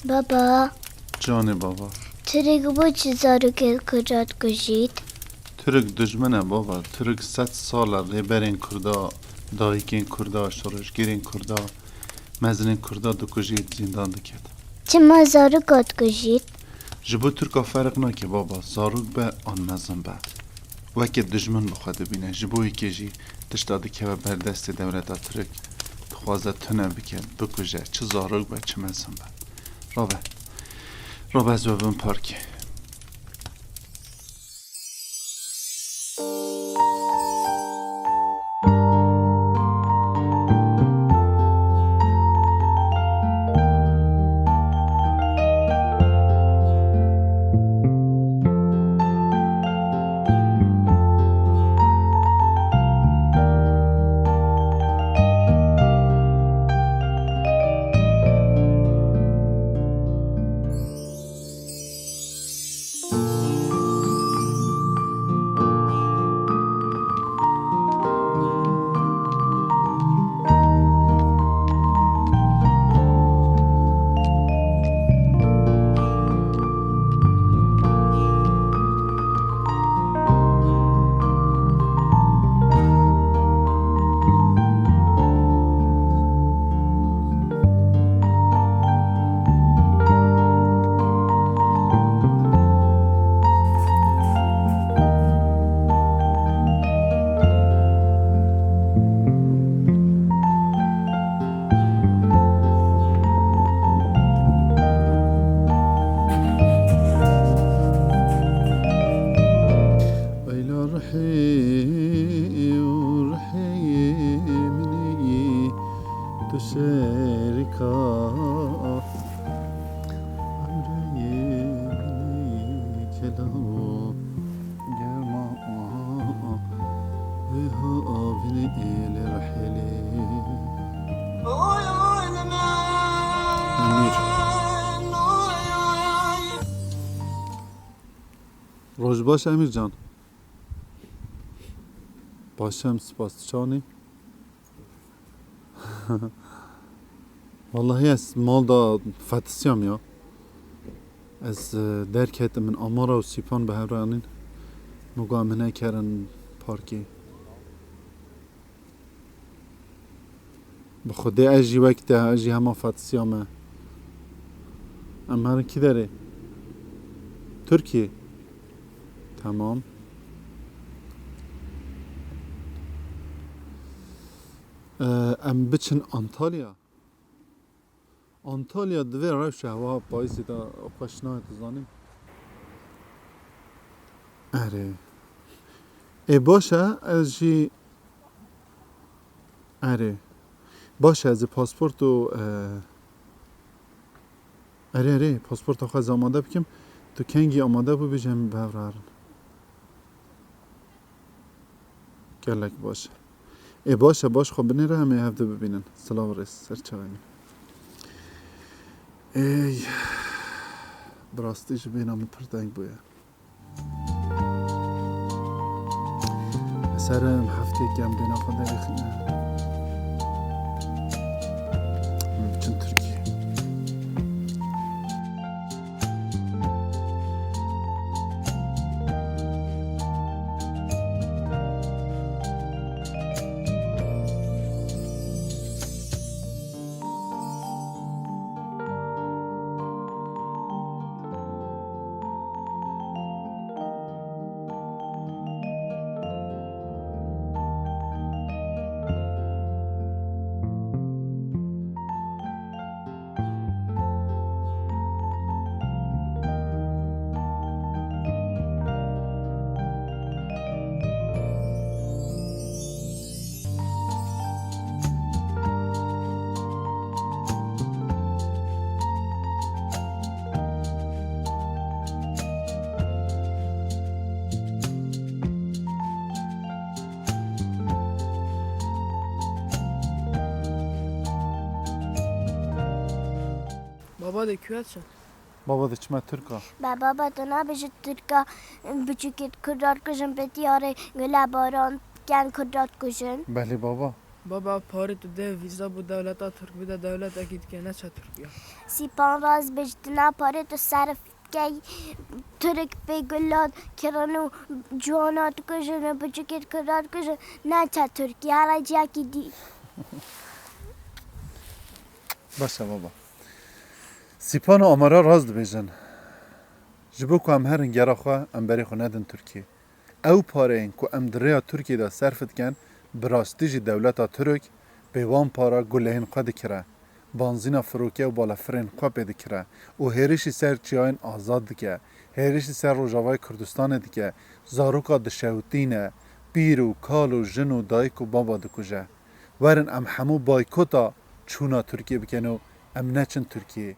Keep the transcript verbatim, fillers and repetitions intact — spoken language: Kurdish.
Baba. Canê baba. Tirk bo çi zarokên Kurda dikujît? Tirk dijmin e baba. Tirk sed sal e rêberên Kurda, dayikên Kurda, şoreşgêrên Kurda, mezinên Kurda dikujît, zîndan diket. Çima zaroka dikujît? Ji bo Tirka ferq nake baba, zarok be an mezin be. Weke dijmin bi xwe dibîne. Ji bo yekê jî tişta dikeve ber destê dewleta Tirk, dixwaze tune bike, bikuje, çi zarok be, çi mezin be. Rabe. Rabe ez we bibim parkê. Eyla rihê û rihê min î tu şerîka emrê min î kela germa vê havînê êlê rihêlê. Emîr. Roj baş Emîr can. Baş em, spas, tu çawanî? Wallahî ez mal da fetisiyam ya. Ez, e, derketim, min Amara û Sîpan bi hev re anîn. Min got em hine kerin parkê. Bi Xwedê ez jî wek te, ez jî hema fetisiyame. Em herin kî derê? Tirkiyê. Tamam. Ee, em biçin Antalya. Antalya divê rewşe hewa payîzê de xweş nayê, tu zanî. Erê. Ê baş e, ez jî, erê. Baş e, ez ê pasport û, e, erê, erê, pasporta xwe ez amade bikim. Tu kengî amade bû, bêje em bi hev re herin. Gelek baş e. Ê baş e, baş xwe binêre, em ê hev de bibînin. Silav û rêz, ser çavê min. Ey, bi rastî jî bêhna min pir teng bûye. Ez herim hefteyek em bêhna xwe derêxîne. Em biçin Tirkiyê. Baba de kuya çi? Baba de çima Tirka? Ba baba, tu nabêjî Tirka biçûkê Kurda dikujin, bi tiyarê gule baran ken Kurda dikujin. Belê baba. Baba, parê tu dê vîza bo dewleta Tirk bide dewletekî dike, neçe Tirkiye. Sîpan rast bêj, tu ne parê tu serf key, Tirk pê gulat kirin û ciwana dikujin û biçûkê dikujin, neçe Tirkiye, here ciyekî dî. Baş e baba. Sîpan û Amara rast dibêjin. Ji bo ku em herin gera xwe, em berê xwe nedin Tirkiyê. Ew pareyên ku em di rêya Tirkiyê de serf dikin, bi rastî jî dewleta Tirk bê wan para guleyên xwe dikire, banzîna firokê û balefirên xwe pê dikire û hêrişî ser çiyayên azad dike, hêrişî ser Rojavayê Kurdistanê dike, zaroka dişewitîne, pîr û kal û jin û dayik û baba dikuje. Werin em hemû baykota çûna Tirkiyê bikin û em neçin Tirkiyê.